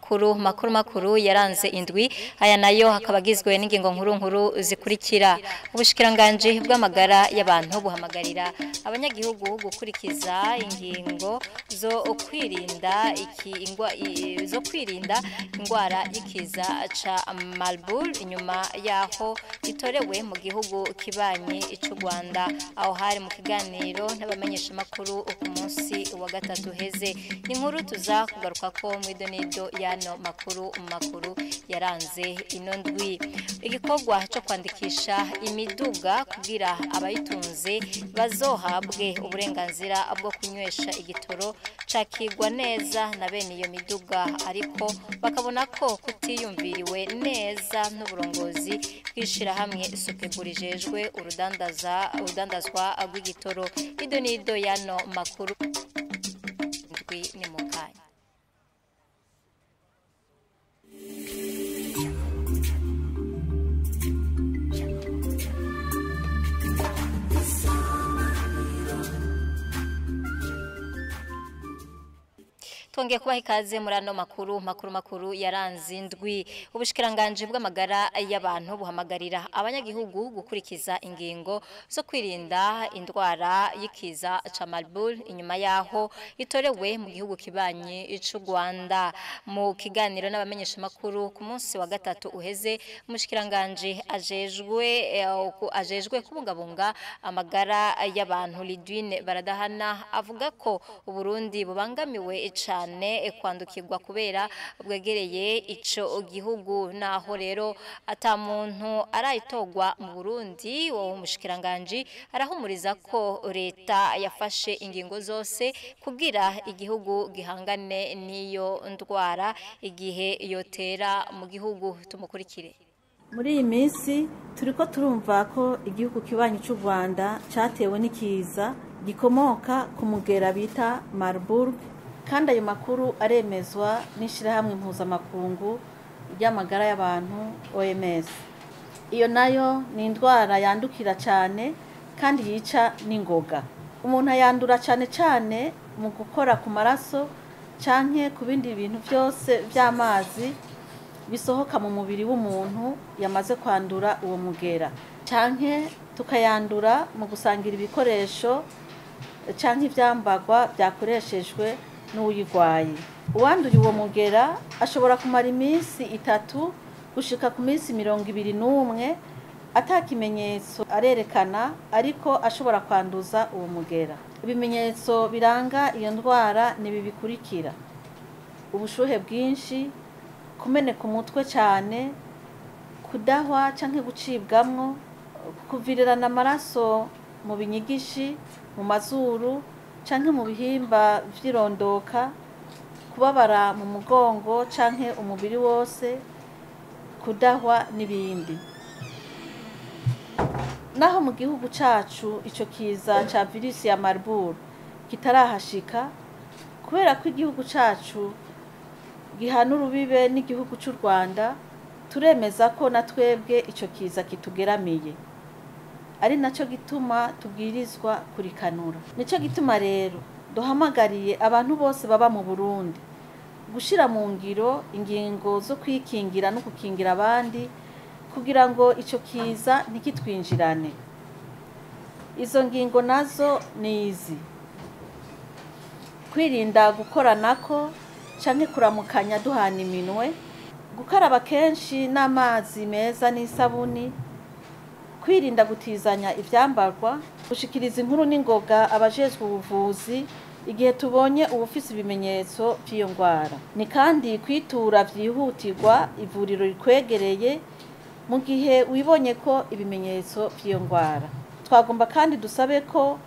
Makuru makuru makuru yaranze indwi, aya nayo hakaba agizwe n'ingingo nkuru nkuru zikurikira. Ubushikiranganje bw'amagara y'abantu buhamagarira abanyagihugu gukurikiza ingingo zo kwirinda zo kwirinda ingwara y'ikiza ca Marburg inyuma yaho itorewe mu gihugu kibanyi c'u Rwanda. Aho hari mu kiganiro n'abamenyesha makuru ku munsi wa gatatu heze. Ni inkuru tuza kugaruka ko mu idonido yano makuru makuru yaranze ino ndwi. Igikorwa cyo kwandikisha imiduga kugira abayitunze bazohabwe uburenganzira bwo kunywesha igitoro cakigwa neza na bene iyo miduga, ariko bakabona ko kutiyumviriwe neza n'uburongozi bw'ishirahamwe Sopebu rijejwe urudandazwa rw'igitoro. Idonido yano makuru ndwi ni mukanya. Twongeye kubaha ikaze muri ano makuru makuru makuru yaranze indwi. Ubushikiranganje bw'amagara y'abantu buhamagarira abanyagihugu gukurikiza ingingo zo kwirinda indwara y'ikiza ca Marburg inyuma yaho itorewe mu gihugu kibanyi c'u Rwanda. Mu kiganiro n'abamenyesha makuru ku munsi wa gatatu uheze, umushikiranganje ajejwe kubungabunga amagara y'abantu Lidwine Baradahana avuga ko Uburundi bubangamiwe cane kwandukirwa kubera bwegereye ico gihugu. Naho rero ata muntu arayitogwa mu Burundi, wo umushikiranganje arahumuriza ko leta yafashe ingingo zose kugira igihugu gihangane n'iyo ndwara igihe yotera mu gihugu. Tumukurikire. Muri iyi minsi turiko turumva ko igihugu kibanyi c'u Rwanda catewe n'ikiza gikomoka ku mugera bita Marburg, kandi ayo makuru aremezwa n'ishirahamwe mpuzamakungu ry'amagara y'abantu OMS. Iyo nayo ni indwara yandukira cyane kandi yica n'ingoga. Umuntu ayandura cyane cyane mu gukora ku maraso canke ku bindi bintu byose by'amazi bisohoka mu mubiri w'umuntu yamaze kwandura uwo mugera, canke tukayandura mu gusangira ibikoresho canke ivyambagwa byakoreshejwe n'uyigwaye. Uwanduye uwo mugera ashobora kumara iminsi 3 gushika ku minsi 21 atakimenyetso arerekana, ariko ashobora kwanduza uwo mugera. Ibimenyetso biranga iyo ndwara ni ibi bikurikira: ubushuhe bwinshi, kumeneka umutwe cyane, kudahwa canke gucibwamwo, kuvirirana amaraso mu binyigishi, mu mazuru canke mu bihimba vy'irondoka, kubabara mu mugongo canke umubiri wose, kudahwa n'ibindi. Naho mu gihugu cacu ico kiza ca virusi ya Marburg kitarahashika, kubera ko igihugu cacu gihana urubibe n'igihugu c'u Rwanda, turemeza ko na twebwe ico kiza kitugeramiye, ari naco gituma tubwirizwa kurikanura. Nico gituma rero duhamagariye abantu bose baba mu Burundi gushira mu ngiro ingingo zo kwikingira no gukingira abandi kugira ngo ico kiza ntikitwinjirane. Izo ngingo nazo ni izi: kwirinda gukoranako canke kuramukanya duhana iminwe, gukaraba kenshi n'amazi meza n'isabuni, kwirinda gutizanya ivyambarwa, gushikiriza inkuru n'ingoga abajejwe ubuvuzi igihe tubonye uwufise ibimenyetso vy'iyo ndwara. Ni kandi kwitura vyihutirwa ivuriro rikwegereye mu gihe wibonye ko ibimenyetso vy'iyo ndwara. Twagomba kandi dusabe ko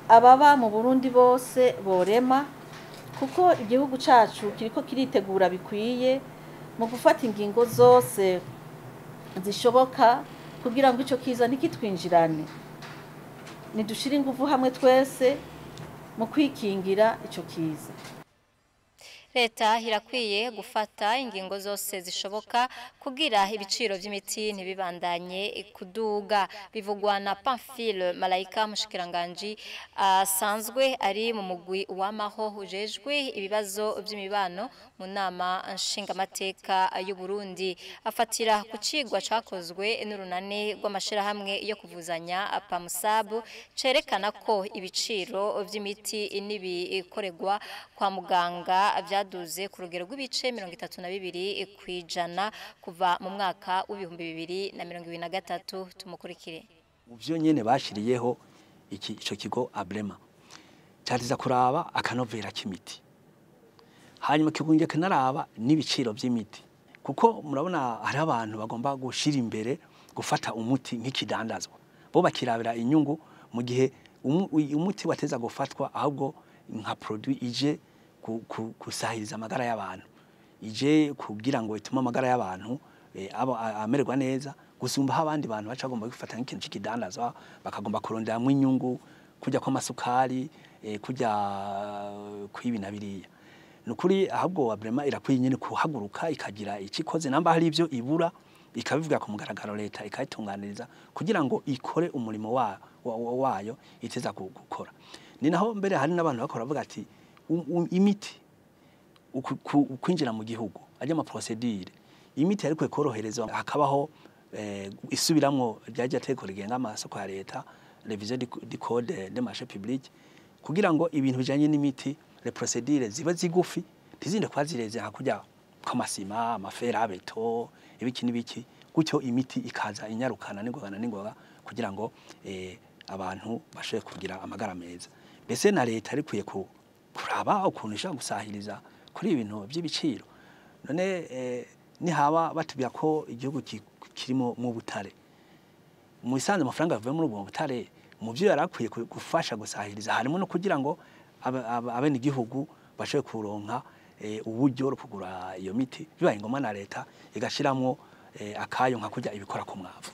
ababa mu Burundi bose borema, kuko igihugu cacu kiriko kiritegura bikwiye mu gufata ingingo zose zishoboka kugira ngo ico kiza ntikitwinjirane. Nidushire inguvu hamwe twese mu kwikingira ico kiza. Leta irakwiye gufata ingingo zose zishoboka kugira ibiciro by'imiti ntibibandanye kuduga, bivugwa na Pamphile Malayika, mushikiranganje asanzwe ari mu mugwi w'amaho ujejwe ibibazo by'imibano mu nama nshingamateka y'u Burundi. Afatira ku cigwa cakozwe n'urunani rw'amashirahamwe yo kuvuzanya PAMUSAB, cerekana ko ibiciro by'imiti n'ibikorerwa kwa muganga byaduze ku rugero rw'ibice 32% kuva mu mwaka w'2023. Tumukurikire. Mu byo nyene bashiriyeho iki ico kigo Abrema cyatiza kuraba akanovera k'imiti, hanyuma kigunge kinaraba n'ibiciro by'imiti, kuko murabona hari abantu bagomba gushira imbere gufata umuti nk'ikidandazwa, bo bakirabira inyungu, mu gihe umuti wateza gufatwa ahubwo nka produit ije kusahiriza amagara y'abantu, ije kugira ngo itume amagara y'abantu amererwa neza gusumba aho abandi bantu baca bagomba gufata nk'ikintu c'ikidandazwa, bakagomba kuronderamwo inyungu, kurya kw'amasukari, kurya kw'ibi na biriya. Nukuri ahubwo Abrema irakwiye nyene kuhaguruka ikagira ikikoze, namba hari ivyo ibura ikabivuga ku mugaragaro, leta ikayitunganiriza kugira ngo ikore umurimo wayo iteza gukora. Ni naho mbere hari n'abantu bakora bavuga ati imiti kwinjira mu gihugu ajya ama procedure, imiti ariko ikoroherezwa, hakabaho isubiramwo ryaje teko rigenga amasoko ya leta, révision du code des marchés publics, kugira ngo ibintu bijanye n'imiti les procédures ziba zigufi, ntizinde kwazireze hakujya kw'amasima, amafera beto, ibiki n'ibiki gutyo, imiti ikaza inyarukana n'ingoga na n'ingoga kugira ngo abantu bashobore kugira amagara meza. Mbese na leta arikwiye kuraba ukuntu ishobora gusahiriza kuri ibintu by'ibiciro. None nihaba batubwira ko igihugu kirimo mu butare, mu isanze amafaranga avuye muri ubwo butare, mu byo yarakwiye gufasha gusahiriza harimo no kugira ngo abene igihugu bashobore kuronka uburyo bwo kugura iyo miti. Bibaye ngombwa na leta igashiramwo akayo nka kurya ibikora ku mwavu.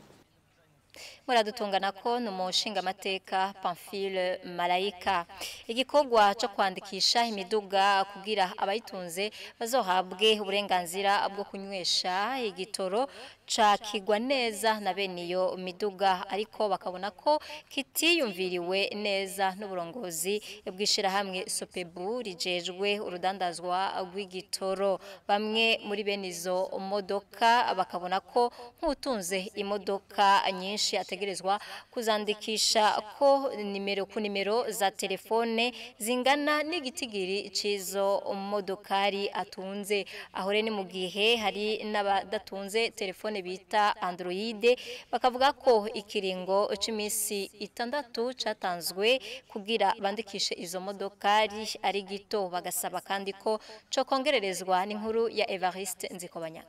Muradutungana ko ni umushingamateka Pamphile Malayika. Igikorwa cyo kwandikisha imiduga kugira abayitunze bazohabwe uburenganzira bwo kunywesha igitoro cakigwa neza na bene iyo miduga, ariko bakabona ko kitiyumviriwe neza n'uburongozi bw'ishirahamwe Sopebu rijejwe urudandazwa rw'igitoro. Bamwe muri bene izo modoka bakabona ko nk'utunze imodoka nyinshi ategerezwa kuzandikisha ko nimero ku nimero za telefone zingana n'igitigiri c'izo modokari atunze. Aho rero ni mu gihe hari n'abadatunze telefone bita Android, bakavuga ko ikiringo c'imisi 6 catanzwe kugira bandikishe izo modokari ari gito, bagasaba kandi ko co kongererezwa. N'inkuru ya Evariste Nzikobanyanga.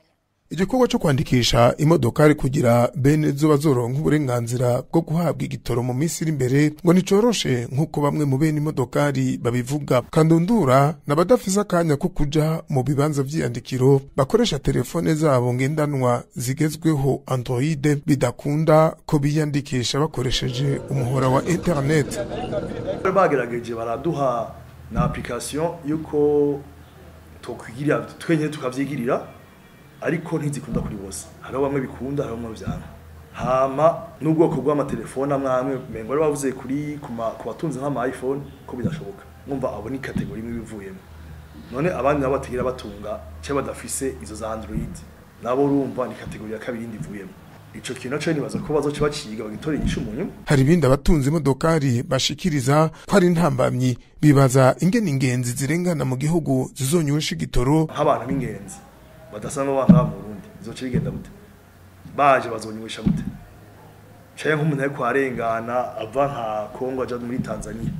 Igikorwa cyo kwandikisha imodokari kugira bene zo bazoronka uburenganzira bwo guhabwa igitoro mu minsi iri imbere ngo nicoroshe nk'uko bamwe mu bene imodokari babivuga. Kandundura n'abadafise akanya ko kuja mu bibanza vy'iyandikiro, bakoresha telefone zabo ngendanwa zigezweho Android, bidakunda ko biyandikisha bakoresheje umuhora wa internet. Bagerageje baraduha na application yuko tokwigirira twenyene tukavyigirira, ariko ntizikunda kuri bose. Hariho bamwe bikunda, hariho bamwe vyanga. Hama n'ubwoko bw'amatelefone amwe amwe, mengo bari bavuze kuri ku batunze nk'ama iPhone ko bidashoboka. Mwumva abo ni category imwe bivuyemo. None abandi nabo batagira batunga cyangwa badafise izo za Android, nabo urumva ni category ya kabiri indi ivuyemo. Ico kintu naco nibaza ko bazoca baciga bagitora inyishu mu nyuma. Hari ibindi abatunze imodokari bashikiriza ko ari intambamyi, bibaza ingene ingenzi zirengana mu gihugu zizonywesha igitoro. Nk'abantu b'ingenzi badasanzwe baba mu Burundi, bizoca bigenda gute? Baje bazonywesha gute? Canke nk'umuntu ariko arengana ava nka Kongo aja muri Tanzania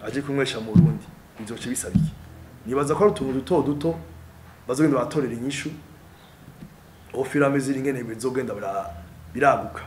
aje kunywesha mu Burundi, bizoca bisaba iki? Nibaza ko ari utuntu duto duto bazogenda baratorera inyishu au fur et à mesure ingene bizogenda biraguka.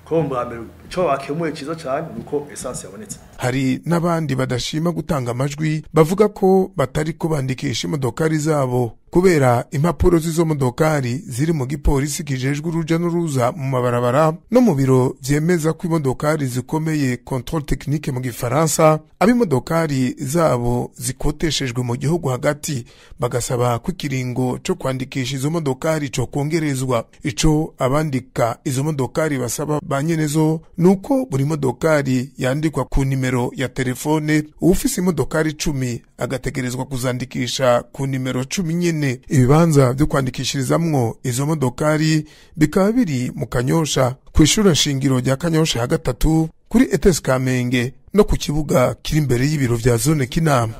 Ko mbwa mbere ico bakemuye ciza cane nuko essence yabonetse. Hari n'abandi badashima gutanga amajwi, bavuga ko batari ko bandikisha imodokari zabo Kubera impapuro z'izo modokari ziri mu gipolisi kijejwe uruja n'uruza mu mabarabara no mu biro vyemeza ko imodokari zikomeye, contrôle technique mu gifaransa, ab'imodokari zabo zikoteshejwe mu gihugu hagati bagasaba ko ikiringo co kwandikisha izo modokari co kongerezwa. Ico abandika izo modokari basaba ba nyenezo nuko buri modokari yandikwa ku nimero ya telefone. Uwufise imodokari 10 agategerezwa kuzandikisha ku nimero 10 nyene. Ibibanza byo kwandikishirizamwo izo modokari bikaba biri mu Kanyosha, kw'ishure nshingiro rya Kanyosha ya gatatu, kuri ETS Kamenge no ku kibuga kiri imbere y'ibiro vya zone Kinama.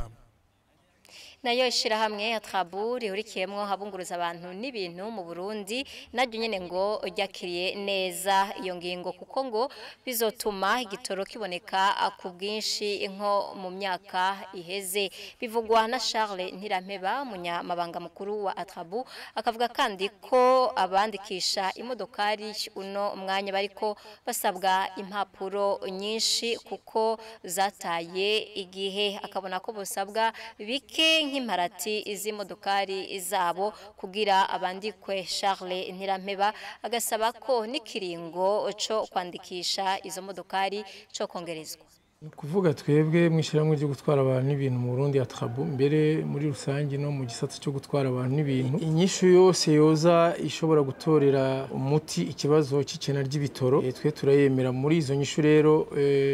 Nayo ishirahamwe Atrabu rihurikiyemwo habunguruza abantu n'ibintu mu Burundi naryo nyene ngo ryakiriye neza iyo ngingo, kuko ngo bizotuma igitoro kiboneka ku bwinshi nko mu myaka iheze. Bivugwa na Charles Ntirampeba, umunyamabanga mukuru wa Atrabu, akavuga kandi ko abandikisha imodokari uno mwanya bariko basabwa impapuro nyinshi kuko zataye igihe, akabona ko bosabwa bike nk'imparati z'imodokari zabo kugira abandikwe. Charles Ntirampeba agasaba ko n'ikiringo co kwandikisha izo modokari co kongerezwa. Kuvuga twebwe mw'ishyirahamwe ryo gutwara abantu n'ibintu mu Burundi Atrabu, mbere muri rusange no mu gisata cyo gutwara abantu n'ibintu, inyishu yose yoza ishobora gutorera umuti ikibazo c'ikena ry'ibitoro twe turayemera. Muri izo nyishu rero,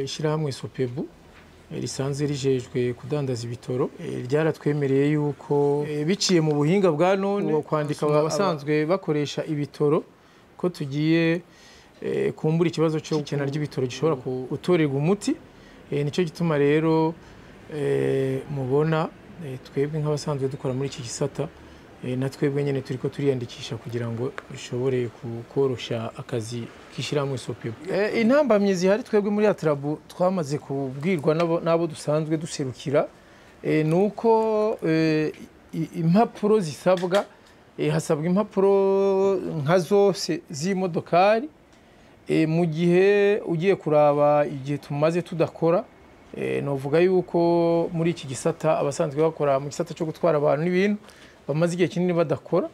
ishyirahamwe Sopebu risanzwe rijejwe kudandaza ibitoro ryaratwemereye yuko biciye mu buhinga bwa none kwandika abasanzwe bakoresha ibitoro ko tugiye kumbura ikibazo cyo gukena ry'ibitoro gishobora gutorerwa umuti. Nicyo gituma rero mubona twebwe nk'abasanzwe dukora muri iki gisata na twebwe nyene turiko turiyandikisha kugira ngo dushobore korosha akazi k'ishyirahamwe Sopebu. Intambamyi zihari twebwe muri Atrabu twamaze kubwirwa n'abo dusanzwe duserukira nuko impapuro zisabwa, hasabwa impapuro nka zose z'imodokari, mu gihe ugiye kuraba igihe tumaze tudakora, novuga yuko muri iki gisata abasanzwe bakora mu gisata cyo gutwara abantu n'ibintu bamaze igihe kinini badakora,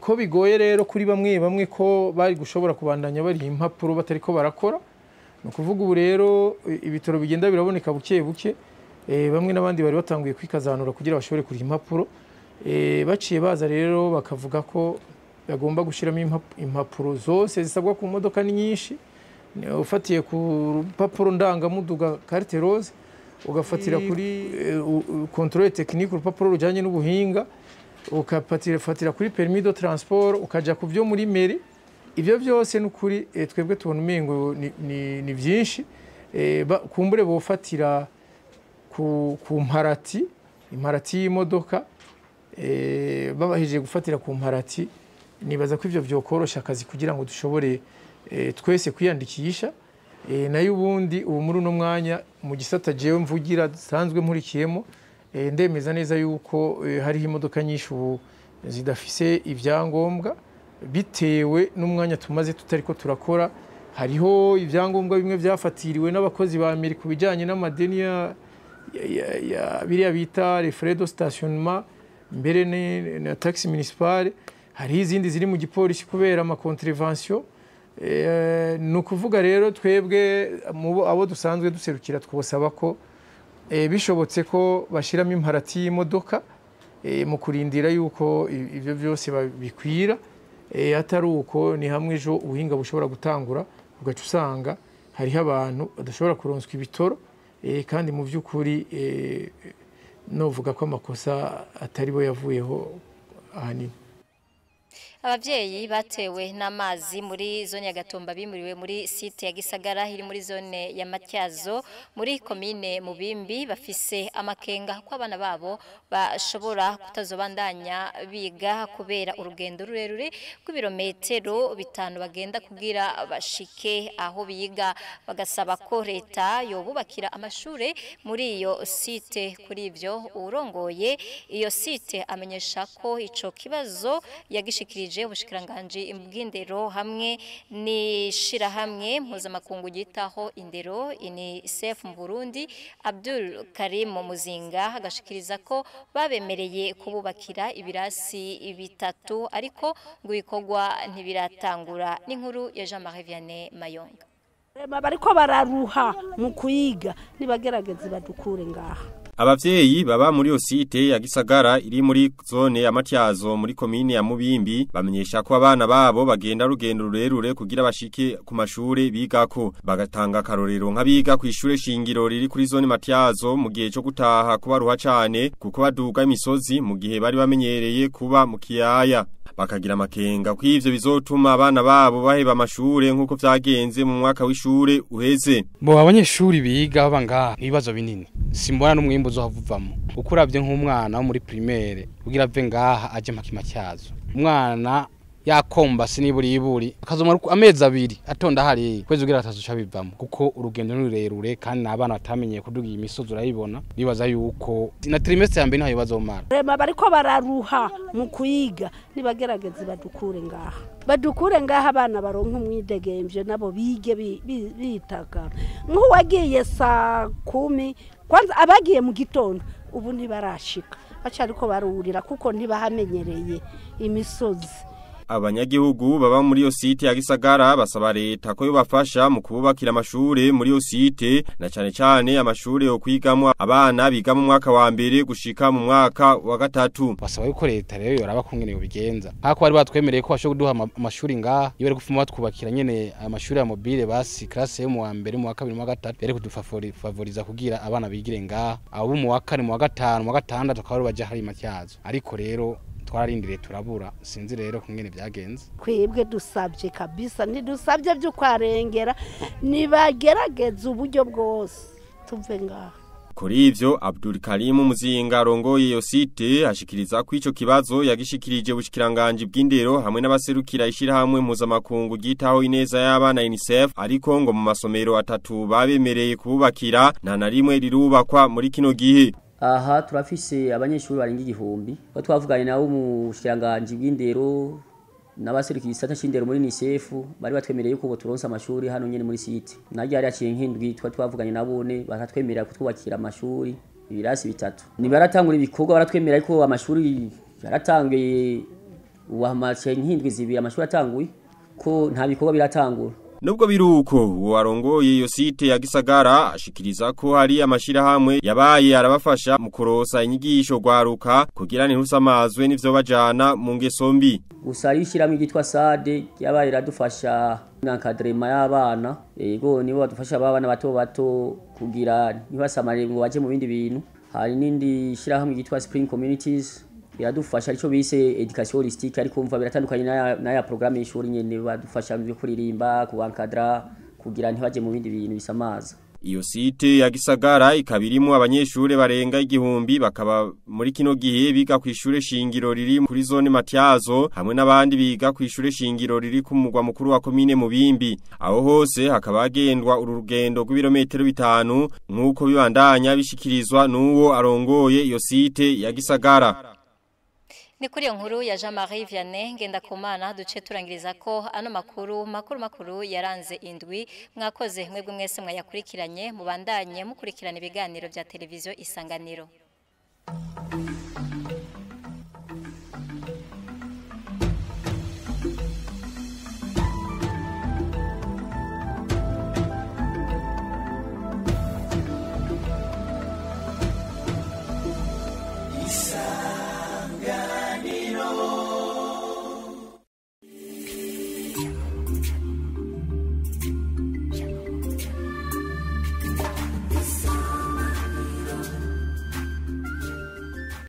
ko bigoye rero kuri bamwe bamwe ko bari gushobora kubandanya bari impapuro batariko barakora. Ni ukuvuga ubu rero ibitoro bigenda biraboneka buke buke, bamwe n'abandi bari batanguye kwikazanura kugira bashobore kuriha impapuro, baciye baza rero bakavuga ko bagomba gushiramo impapuro zose zisabwa ku modoka ni nyinshi, ufatiye ku rupapuro ndangamuduga carte rose, ugafatira kuri contrôle technique urupapuro rujanye n'ubuhinga, ukafatira kuri permis de transport, ukaja ku byo muri mairie. Ivyo byose n'ukuri twebwe tubona umengo ni byinshi. Kumbure bofatira ku mparati, imparati y'imodoka, babahije gufatira ku mparati, nibaza ko ivyo vyokorosha akazi kugira ngo dushobore twese kwiyandikisha. Nayo ubundi ubu muri uno mwanya mu gisata jewe mvugira sanzwe nkurikiyemo, ndemeza neza yuko hariho imodoka nyinshi ubu zidafise ibyangombwa bitewe n'umwanya tumaze tutariko turakora. Hariho ibyangombwa bimwe byafatiriwe n'abakozi ba mairie ku bijanye n'amadeni ya biriya bita les frais de stationnement mbere na taxe municipale, hariho izindi ziri mu gipolisi kubera ama contravention. Ni ukuvuga rero twebwe abo dusanzwe duserukira twosaba ko bishobotse ko bashiramo imparati y'imodoka mu kurindira yuko ivyo byose bikwira, atari uko ni hamwe ejo ubuhinga bushobora gutangura ugaca usanga hariho abantu badashobora kuronswa ibitoro, kandi mu by'ukuri novuga ko amakosa atari bo yavuyeho ahanini. Abavyeyi batewe n'amazi muri zone ya Gatumba bimuriwe muri site ya Gisagara iri muri zone ya Matyazo muri komine Mubimbi bafise amakenga ko abana babo bashobora kutazobandanya biga kubera urugendo rurerure rw'ibirometero 5 bagenda kugira bashike aho biga, bagasaba ko leta yobubakira amashure muri iyo site. Kuri ivyo urongoye iyo site amenyesha ko ico kibazo yagishikirije yabishikirije ubushikiranganje bw'indero hamwe n'ishirahamwe mpuzamakungu gitaho indero UNICEF mu Burundi. Abdul Karim Muzinga agashikiriza ko babemereye kububakira ibirasi bitatu, ariko ngo ibikorwa ntibiratangura. N'inkuru ya Jean-Marie Vianney Mayonga. Bariko bararuha mu kuyiga, nibagerageze badukure ngaha. Abavyeyi baba muri yo site ya Gisagara iri muri zone ya Matyazo muri komine ya Mubimbi bamenyesha ko abana babo bagenda rugendo rurerure kugira bashike ku mashure bigako, bagatanga karorero nk'abiga ku ishure shingiro riri kuri zone Matyazo mu gihe cyo gutaha kubaruha cane kuko baduga imisozi mu gihe bari bamenyereye kuba mu kiyaya. Bakagira amakenga ko ivyo bizotuma abana babo baheba amashure nkuko vyagenze mu mwaka w'ishure uheze. Bo abanyeshuri biga baba ngaha ibibazo binini, simbona n'umwimbo uzohavamo. Ukuravye nk'umwana wo muri primaire kugira ave ngaha aje makima cyazo, umwana yakomba siniburiburi akazomara amezi abiri atonda hari kwezi ugira atatu cabivamo, kuko urugendo n'ururerure kandi n'abana batamenyeye kuduga imisozi urayibona. Bibaza yuko na trimestre ya mbere ntayo bazomara. Rema bariko bararuha mu kuyiga, nibagerageze badukure ngaha, badukure ngaha abana baronka umwidegemvye nabo bige bitaka. Nk'uwagiye saa 10 kwanza abagiye mu gitondo ubu ntibarashika, bacariko barurira kuko ntibahamenyereye imisozi. Abanyagihugu baba muri yo site ya Gisagara basaba leta ko yobafasha mu kububakira amashure muri yo site, na cane cane amashure yo kwigamo abana biga mu mwaka wa mbere gushika mu mwaka wa gatatu. Basaba yuko leta rero yoraba kungene yobigenza, nkako bari batwemereye ko bashobora kuduha amashuri ngaha, iyo bari gufuma batwubakira nyene amashuri ya mobile basi classe yo mu wa mbere, mu wa kabiri, mu wa gatatu, yari kudufavoriza kugira abana bigire ngaha, abo mu wa kane, mu wa gatanu, mu wa gatandatu akaba baje hari Matyazo. Ariko rero twararindiriye turabura, sinzi rero kungene byagenze. Kwibwe dusabye kabisa, ntidusabye byo kwarengera, nibagerageza uburyo bwose tuve ngaha. Kuri ivyo Abdul Karim Muzinga arongoye iyo site ashikiriza ko ico kibazo yagishikirije ubushikiranganje bw'indero hamwe n'abaserukira ishirahamwe mpuzamakungu ryitaho ineza y'abana UNICEF, ariko ngo mu masomero atatu babemereye kububakira nta na rimwe rirubakwa muri kino gihe. Aha turafise abanyeshuri barenga 1000 batwavuganye nabo mu bushikiranganje bw'indero n'abaserukira igisata c'indero muri UNICEF, bari batwemereye yuko boturonsa amashuri hano nyene muri site. Naryo yari yaciye nk'indwi twavuganye nabone bakatwemerera kutwubakira amashuri ibirasi bitatu. Nibaratangura ibikorwa baratwemerera ko amashuri yaratangiye, uwamaciye nk'indwi zibiri amashuri atanguye, ko nta bikorwa biratangura. Nubwo biruko uwarongoye iyo site ya Gisagara ashikiriza ko hari amashirahamwe yabaye arabafasha mu kurosa inyigisho gwaruka kugira ntirusamazwe n'ivyo bajana mu ngeso mbi. Gusa ishiramwe gitwa SADE yabaye iradufasha n'encadrement y'abana, yego nibo badufasha abana bato bato kugira ntibasamare ngo baje mu bindi bintu. Hari nindi shirahamwe gitwa Spring Communities iradufasha ico bise education holistique, ariko umva biratandukanye na ya programme y'ishuri nyene, badufasha mu kuririmba, kubankadra kugira ntibaje mu bindi bintu bisamaza. Iyo site ya Gisagara ikabirimo abanyeshure barenga 1000 bakaba muri kino gihe biga ku ishure shingiro riri kuri zone Matyazo hamwe n'abandi biga ku ishure shingiro riri ku mugwa mukuru wa komine Mubimbi. Aho hose hakaba hagendwa uru rugendo rw'ibirometero 5 nkuko bibandanya bishikirizwa n'uwo arongoye iyo site ya Gisagara. Ni kuri iyo nkuru ya Jean-Marie Vianney Ngendakumana duce turangiriza ko ano makuru makuru yaranze indwi. Mwakoze mwebwe mwese mwayakurikiranye, mubandanye mukurikirana ibiganiro bya televiziyo Isanganiro.